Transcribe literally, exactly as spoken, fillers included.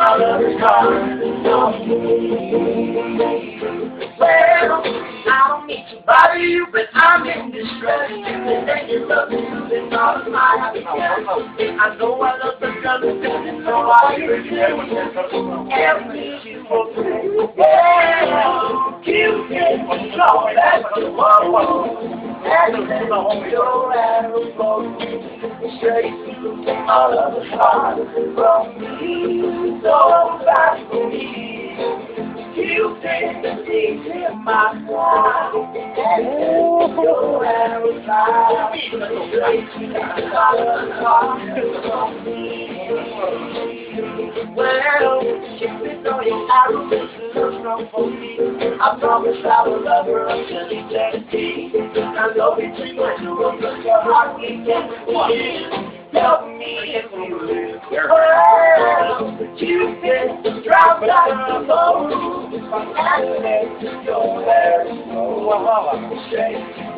Well, I don't mean to bother you, but I'm in distress. If there's any love you, then all of my happiness. I know I love the girl, but you know I regret. Help me, you will. Yeah, you can draw back the world. And then your arrow goes straight to my love heart from me. So bad for me. You can see in my eyes. And then your arrow flies straight to my love heart from me. Well, if you know your arrow is too strong for me, I promise I will love her until eternity. I know between my two arms, your heart we can feel. Help me if you will. Well, you can drop down the load and let your arrow straight.